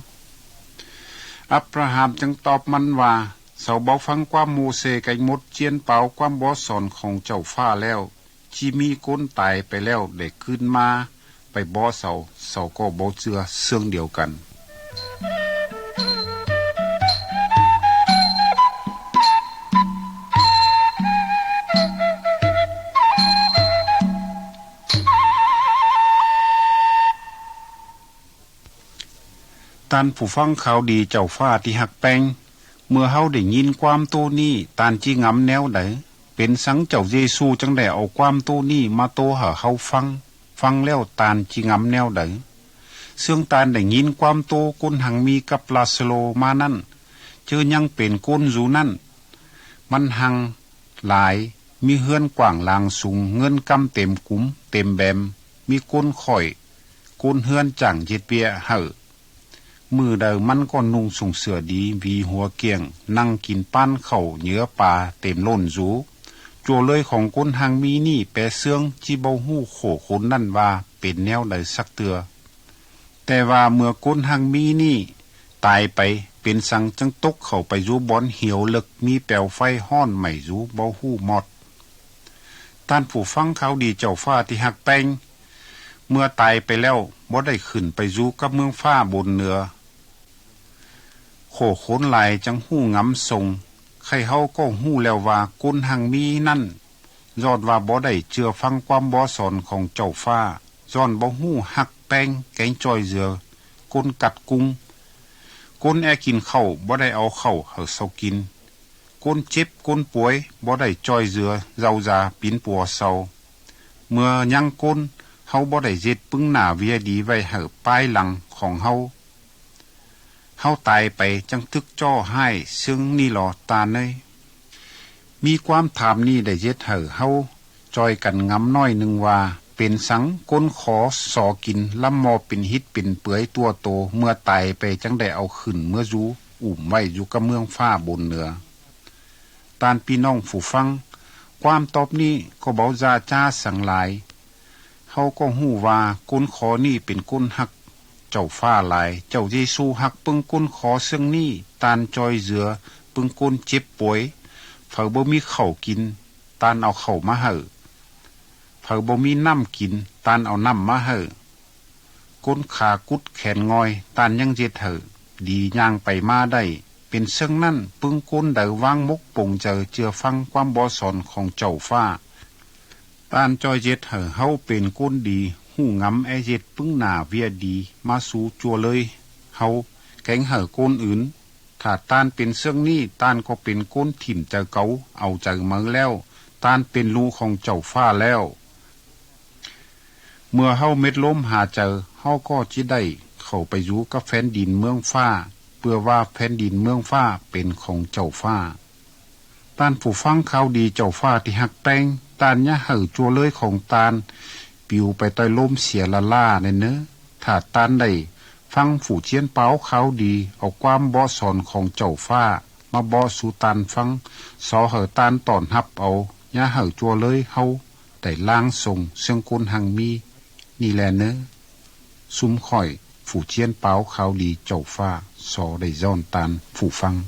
Abraham chắng tóp măn ва: Sau báu phắng quám Môsê kéng mốt chiên páo quám bó son khong Chảu Pha lẹo, či mỉ cốn tai pay lẹo đảy cưn ma pay bó sau, sau cò báu chưa sương điêu căn. Taan phủ phắng kháo đi Chảu Pha ti hăk peng, mư̱a háo đảy nhĭn quám tố nih, taan či ngắm nẻo đảy? Pên săng Chảu Dê-xu chắng đảy au quám tố nih mà tố hả háo phắng? Phắng lẹo taan či ngắm nẻo đảy? Sương taan đảy nhĭn quám tố cốn hăng mỉ cắp La-sa-lô mà nặn, chớ nhăng pên cốn dú nặn. Măn hăng lai, mỉ hươn quảng lang sung, ngươn căm têm cúm têm bem, mỉ cốn khỏi, cốn hươn chảng dệt pia hả. Mư̱ đaư măn cò nung sùng sửa đi, vi hua kiêng, năng kin păn khảu nhớ pa têm lộn dú. Chua lơi khong cốn hăng mỉ nih pé sương či báu hủ khổ khốn nặn ва pên nẻo đảy sắc tưa. Te ва mư̱a cốn hăng mỉ nih tai pay, pên săng chắng tốc khảu pay dú bón hiêu lơk mỉ peo phay hòn mảy dú báu hủ mọt. Taan phủ phắng kháo đi Chảu Pha ti hăk peng, mư̱a tai pay lẹo báu đảy khửn pay dú cắp mương pha bôn nưa. Khổ khốn lai chắng hủ ngắm sông, khay háo cò hủ lẹo ва cốn hăng mỉ nặn, dọn ва báu đảy chưa phắng quám bó son khong Chảu Pha, dọn báu hủ hăk peng kéng choi dưa, cốn cặt cung, cốn ê kin khảu báu đảy au khảu hả sau kin, cốn chếp cốn puối báu đảy choi dưa dau da pín pua sau. Mư̱a nhăng cốn, háo báu đảy dệt pưng nả viê đi vảy hả pai lăng khong háo. Háo tai pay chắng tứk chò hại sương nih lỏ taan ơi. Mỉ quám tham nih đảy dệt hả háo choi căn ngắm nòi nưng ва, pên săng cốn khó so kin lăm mò pên hít pên pưới tua tô, mư̱a tai pay chắng đảy au khửn mư̱a dú ủm vảy dú cắp mương pha bôn nưa. Taan pi nòng phủ phắng, quám tóp nih cò báu dá chá săng lai. Háo cò hủ va cốn khó nih pên cốn hăk Chảu Pha lai. Chảu Dê-xu hăk pưng cốn khó sương nih, taan choi dưa pưng cốn chếp puối. Phaư báu mỉ khảu kin, taan au khảu mà hả. Phaư báu mỉ nặm kin, taan au nặm mà hả. Cốn kha cút khen ngòi, taan nhăng dệt hả đi nhang pay mà đảy. Pên sương nặn, pưng cốn đaư vang mốc pông chaư chưa phắng quám bó son khong Chảu Pha, taan choi dệt hả háo pên cốn đi, hủ ngắm ê dệt pưng nả viê đi, mà su chua lơi háo kéng hả cốn ứn. Thả taan pên sương nih, taan cò pên cốn thỉm chaư cáu au chaư mâư lẹo, taan pên lu khong Chảu Pha lẹo. Mư̱a háo mết lốm ha chaư, háo cò či đảy khảu pay dú cắp phen đin mương pha, pưa ва phen đin mương pha pên khong Chảu Pha. Taan phủ phắng kháo đi Chảu Pha ti hăk peng, taan nhá hả chua lơi khong taan piu pay tơ̆i lốm sia la la nê nớ. Thả taan đảy phắng phủ chiên páo kháo đi, au quám bó son khong Chảu Pha mà bó su taan phắng, so hả taan tỏn hặp au, nhá hả chua lơi háo đảy lang sông sương cốn hăng mỉ nih lè nớ. Sum khỏi phủ chiên páo kháo đi Chảu Pha, so đảy dọn taan phủ phắng.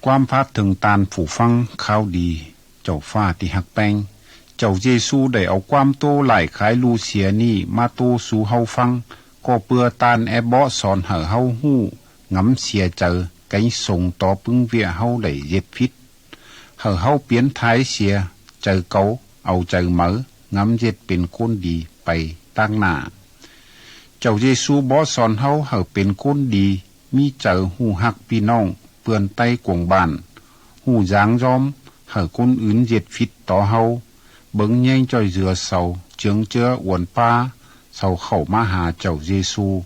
Quám phat thưng taan phủ phắng kháo đi Chảu Pha ti hăk peng. Chảu Dê-xu đảy au quám tô lải khải lu sia nih mà tô su háo phắng, cò pưa taan ê bó son hả háo hủ ngắm sia chaư kéng sông tó pưng viê háo đảy dệt phít, hả háo piến thái sia, chaư cáu au chaư mâư. ngắm dệt pện cốn đi pay tang nả. Chảu Dê-xu bó son hâu hảư pện cốn đi, mì chaư hủ hặc pi nọng, pươn tay cuông bản, hủ dáng dóm, hảư cốn ứn dệt phít tó hâu, bơ̆ng nheng chọi dưa sau, chướng chứa uôn pa, sau khảu mă hả Chảu Dê-xu.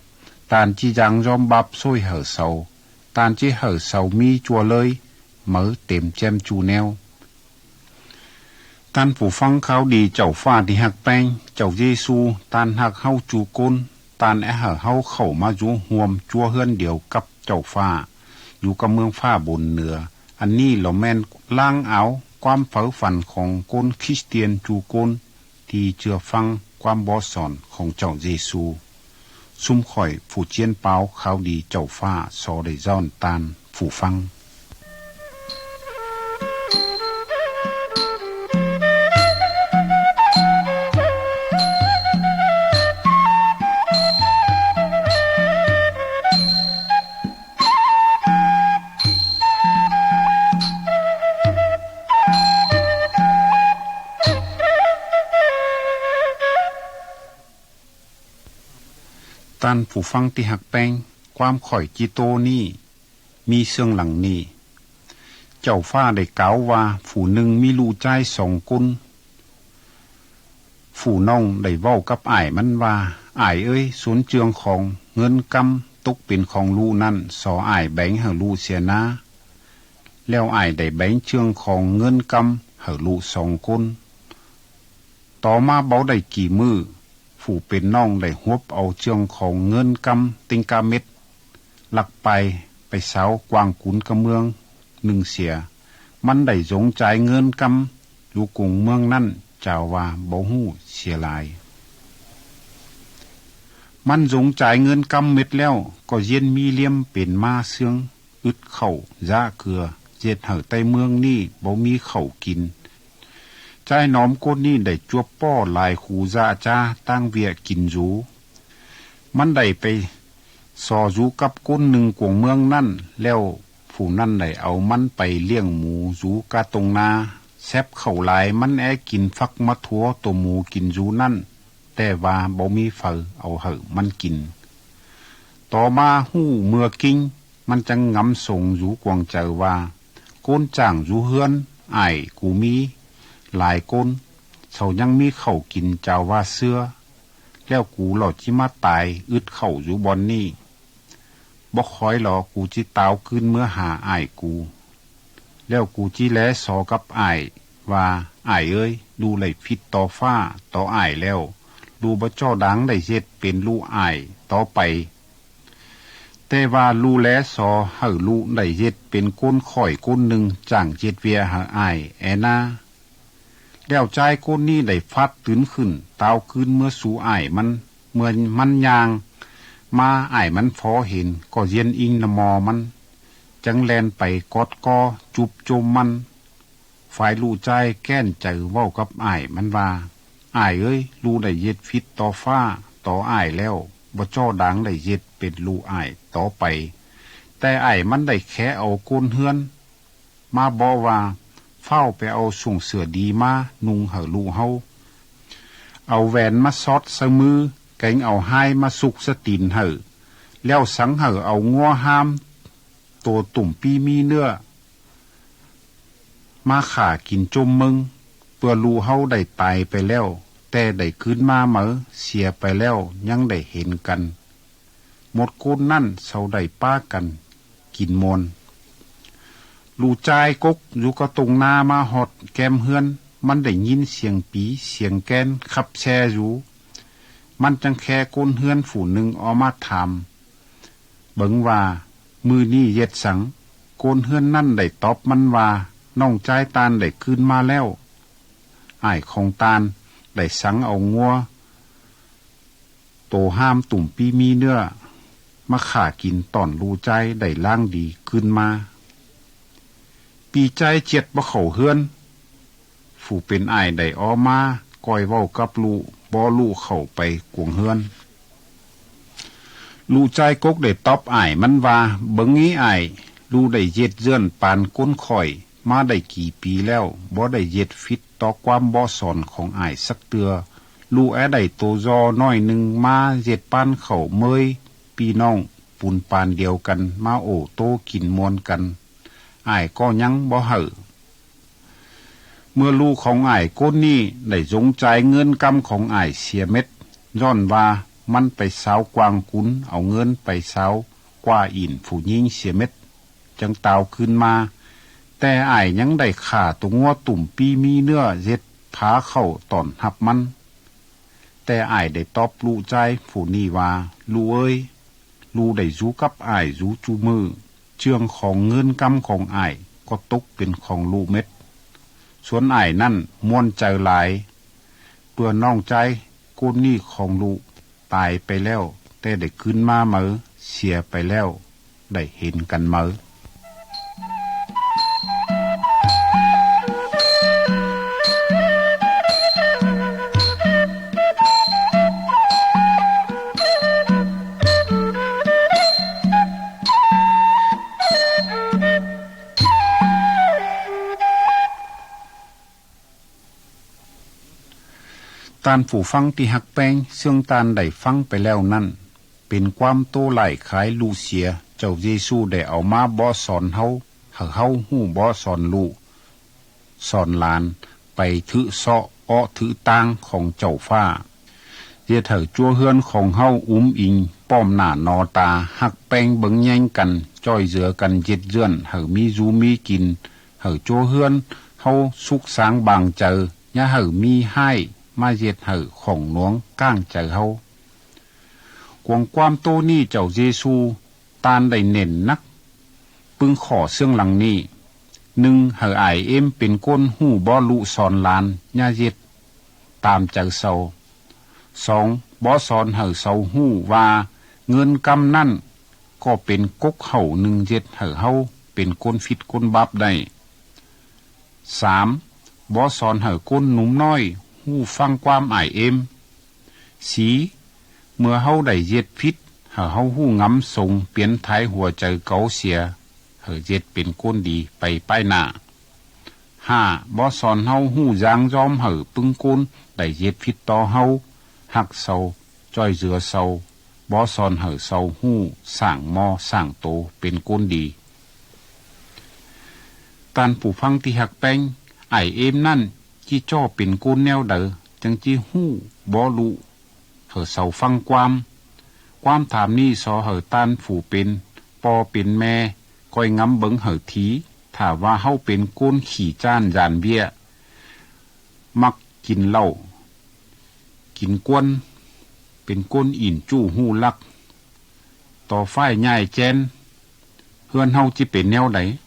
Tan či dáng dóm báp sội hảư sau, tan či hảư sau mì chua lơi, máư têm chem chu neo. Tan phủ phăng kháo đi Chảu Pha đi hặc peng, Chảu Dê-xu, tan hặc hâu chu cốn, tan é hảư hâu khảu mă dú huôm chua hươn điêu cắp Chảu Pha, dú cắp mương pha bôn nửa. Ăn nỉ lỏ men lang ao, quám phâư phăn khong cốn Christian chu cốn, ti chưa phăng quám bó son khong Chảu Dê-xu. Sum khỏi phủ chiên páo kháo đi Chảu Pha so đảy dọn tan phủ phăng. Tan phủ phăng ti hặc peng, quám khỏi Chitô nỉ, mì sương lăng nỉ. Chảu Pha đảy cáo wa, phủ nưng mì lu chai song cốn. Phủ nọng đảy vầu cắp ải măn wa, ải ơi, sốn chương khong, ngơn căm, tốc pên khong lu nặn, so ải beng hảư lu sia na. Leo ải đảy beng chương khong, ngơn căm, hảư lu song cốn. Tó mă báu đảy kỉ mự, phủ pên nọng đảy huốp au chương khong ngơn căm tinh ca mết, lặc pay, pay sáo quang cún ca mương nưng sia. Măn đảy dống chái ngơn căm, dú cuông mương nặn, chao wa báu hủ sia lai. Măn dống chái ngơn căm mết lẹo, cò diên mì liêm pên ma sương, ứt khảu, dá cưa, dệt hảư tay mương nỉ báu mì khảu kin. Chai nóm cốt nỉ đảy chuôp pò lai khu dá cha tang viê kin dú. Măn đảy pay so dú cắp cốn nưng cuông mương nặn, lẹo phủ nặn đảy au măn pay liềng mu dú ca tông na. Sép khảu lai măn é kin phắc mă thua tô mu kin dú nặn, te wa báu mì phâư au hảư măn kin. Tó mă hủ mưa kinh, măn chắng ngắm sông dú cuông chaư wa, cốn chảng dú hươn, ải cu mì lai cốn, sau nhăng mì khảu kin chao wa xưa, lẹo cu lọ či mă tai ứt khảu dú bôn nỉ. Bốc khói lọ cu či táo cưn mưa hả ải cu. Lẹo cu či lé so cắp ải, wa, ải ơi, lu đảy phít tó phạ, tó ải lẹo, lu báu chò đang đảy dệt pên lu ải, tó pay. Te wa lu lé so hảư lu đảy dệt pên cốn khỏi cốn nưng chảng dệt viê hảư ải, é na. Lẹo chai cốn nỉ đảy phát tứn khửn, táo cưn mưa su ải măn, mưa măn nhang, mă ải măn phó hên, cò diên ing nă mo măn, chắng len pay cót co, chup chôm măn. Phai lu chai kèn chaư vầu cắp ải măn wa, ải ơi, lu đảy dệt phít tó phạ, tó ải lẹo, báu chò đang đảy dệt pên lu ải, tó pay. Te ải măn đảy khé au cốn hươn, mă bó wa, phao pay au sủng sửa đi mă nung hảư lu hâu. Au ven mă sót sa mư, keng au hai mă sục sa tin hảư. Lẹo sắng hảư au ngua ham, tô tủm pi mì nưa, mă khả kin chôm mơng, pưa lu hâu đảy tai pay lẹo, te đảy cưn mă máư, sia pay lẹo, nhăng đảy hên căn. Một cốn nặn sau đảy pá căn kin muôn. Lu chai cốc dú ca tông na mă họt kem hươn, măn đảy nhìn siêng pí, siêng ken, khắp xe dú. Măn chắng khe cốn hươn phủ nưng o mă tham. Bơ̆ng wa, mư̱ nỉ dệt săng? Côn hươn năn đảy tóp măn wa, nòng chai tan đảy cưn mă lèo. Ải khong tan đảy săng au ngua tô ham tủm pi mi nưa, mă khả kin tỏn lu chai đảy lang đi cưn mă. Pi chai chiệt bơ khảu hươn. Phủ pên ải đảy o mă, coi wau cắp lu, bô lu khảu pay cuông hươn. Lu chai cốc đảy tóp ải măn wa, bơ̆ng ê ải, lu đảy dệt dơn păn côn khỏi, Mà đảy kỉ pi lèo, bó đảy dệt phít tóp quám bó son khong ải sắc tưa. Lụ é đảy tô do nòi nưng mà dệt păn khảu mơi, pi nọng, pun pan điêu căn mà ổ tô kin muôn căn. Ải cò nhắng bó hẩư. Mưa lụ khong ải cốn nị đảy dống chái ngơn căm khong ải sia mết, dọn và măn pay sáo quang cún au ngơn pay sáo qua ỉn phủ nhing sia mết, chăng tao khưn mà. Te ải nhắng đảy khả tô ngua tủm pi mi nưa dệt phá khảu tỏn hặp măn. Te ải đảy tóp lụ chái phủ nị và: Lụ ơi, lụ đảy dú cắp ải dú chu mự, chương khong ngơn căm khong ải có tốc pên khong lụ mết. Suôn ải nặn muôn chaư lai, pưa nòng chái côn nị khong lụ tai pay lèo, te đảy khưn mà mâư, sia pay lèo, đảy hên căn mâư. Taan phủ phăng ti hặc peng, sương taan đảy phăng pay lèo nặn, pên quam tô lải khái lụ sia, Chảu Dê-xu đảy au mà bó son hâu, hảư hâu hủ bó son lụ, son lan, pay thự sọ, ọ thự tang khong Chảu Pha. Dệt hảư chua hươn khong hâu úm ing, pòm nả no ta, hặc peng bơ̆ng nheng căn, chọi dưa căn dệt dượn, hảư mì dú mì kin, hảư chua hươn hâu súc sáng bang chaư, nhá hảư mì hại, mà dệt hảư khỏng nuống cang chaư hâu. Cuông quam tô nị Chảu Dê-xu taan đảy nền nắc pưng khỏ xương lăng nị. Nưng, hảư ải êm pên côn hủ bó lụ son lan, nhá dệt tam chaư sau. Song, bó son hảư sau hủ và ngơn căm nặn, cò pên cốc hảu nưng dệt hảư hâu pên côn phít côn báp đảy. Sam, bó son hảư côn num nòi hủ phăng quam ải êm. Sì, mưa hâu đảy dệt phít, hảư hâu hủ ngắm sông piến thái hua chaư cáu sia, hảư dệt pên côn đi pay pái nả. Hả, bó son hâu hủ dang dom hảư pưng côn đảy dệt phít to hâu, hặc sau, chọi dưa sau, bó son hảư sau hủ sảng mo sảng tô pên côn đi. Taan phủ phăng ti hặc peng, ải êm nặn, či chò pên côn neo đaư, chăng či hủ bó lụ hảư sau phăng quam. Quam tham nị so hảư taan phủ pên po pên me, coi ngắm bơ̆ng hảư thí, thả và hâu pên côn khỉ chan dản viạ, mặc kin lảu, kin cuôn, pên côn ỉn chụ hụ lặc, tỏ phải nhại chen, hươn hâu či pên neo đảy.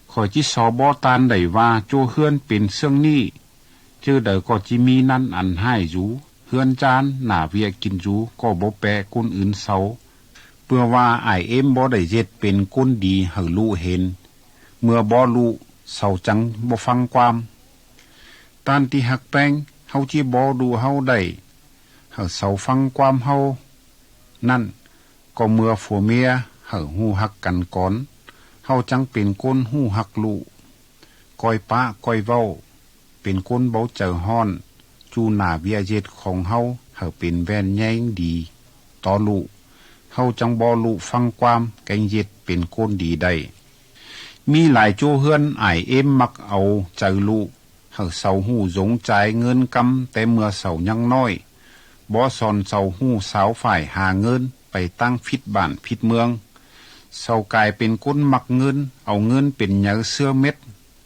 Khỏi či so bó taan đảy và chua hươn pên sương nị, chư đaư cò či mì năn ăn hại dú, hươn chan, nả viạ kin dú, cò báu pẹ côn ứn sau. Pưa và ải êm bó đảy dệt pên côn đi hảư lụ hên, mưa bó lụ, sau chăng báu phăng quam. Taan ti hặc peng, hâu či bó lụ hâu đảy, hảư sau phăng quam hâu. Nặn, cò mưa phua mia, hảư hụ hặc căn cón, hâu chăng pên côn hụ hặc lụ. Coi pă, coi vảu, pên côn báu chaư hòn, chu nả viạ dệt khong hâu, hảư pên ven nheng đi, tó lụ, hâu chăng bó lụ phăng quam, keng dệt pên côn đi đảy. Mì lai chua hươn ải êm mặc au chaư lụ, hảư sau hụ dống chai ngơn căm té mưa sau nhăng nòi. Bó son sau hụ sáo phải ha ngơn, pay tang phít bản phít mương. Sau cai pên côn mặc ngơn, au ngơn pên nháư xưa mết,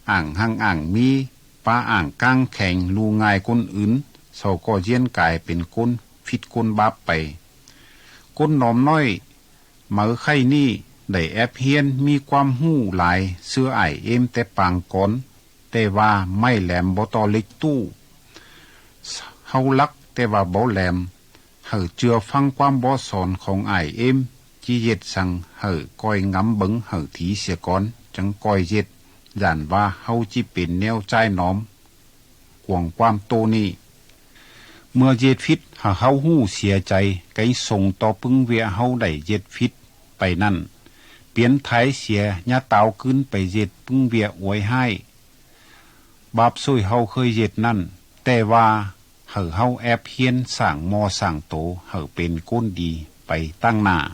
ảng hăng ảng mì, pá ảng cang kheng lu ngai côn ứn, sau cò diên cai pên côn phít côn báp pay. Côn nom nòi, máư khay nỉ, đảy ép hiên mì quam hủ lai, xưa ải êm té pang cón, té và mày lem báu tọ lếch tụ. Hâu lắc té và báu lem, hảư chưa phăng quam bó son khong ải êm, či dệt săng hảư coi ngắm bơ̆ng hảư thí sia cón, chăng coi dệt, dản và hâu či pên neo chai nom. Cuông quam tô nỉ. Mưa dệt phít, hảư hâu hủ sia chai, keng sông to pưng viạ hâu đảy dệt phít, pay nặn. piến thái sia nhá táo cứn pay dệt pưng viạk uối hại, báp sội hâu khơi dệt nặn, tè wa hảư hâu ép hiên sảng mo sảng tô hảư pên cốn đi pay tang nả.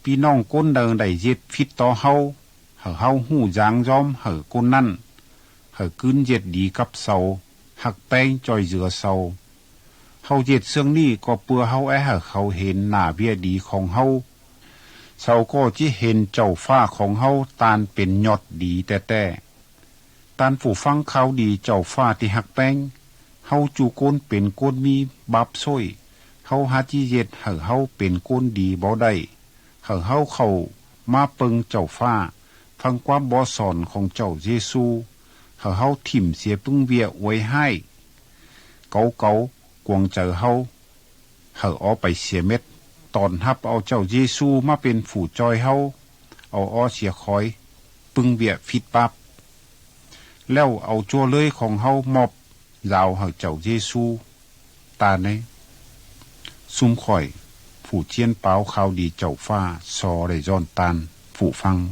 Pi noọng cốn đaư đảy dệt phít tó hâu, hảư hâu hủ dáng dóm hảư cốn nặn, hảư cứn dệt đi cắp sau, hặc peng chọi dưa sau. Hâu dệt sương nỉ cọ pưa hâu é hảư khảu hên nả viạk đi khong hâu. Sau cọ chí hên Chảu Fạ khong hâu taan pên nhọt đi tè tè. Taan phủ phăng khao đi Chảu Fạ ti hặc peng, hâu chu cốn pên cốn mì báp sội, hâu há chí dệt hảư hâu pên cốn đi báu đảy, hảư hâu khảu má pơ̆ng Chảu Fạ, phăng quám bó sọn khong Chảu Dê-xu, hảư hâu thỉm sia pưng viạk uối hại, cáu cáu, cuông chaư hâu, hảư o pay sia mết, tỏn hặp au Chảu Dê-xu má pên phủ choi hâu, au o sia khói, pưng viạk phít báp. Lèo au chua lưới khong hâu mọp, dao hảư Chảu Dê-xu. Ta nê, sum khỏi, phủ chiên páo khao đi Chảu Fạ so đảy dọn taan, phủ phăng.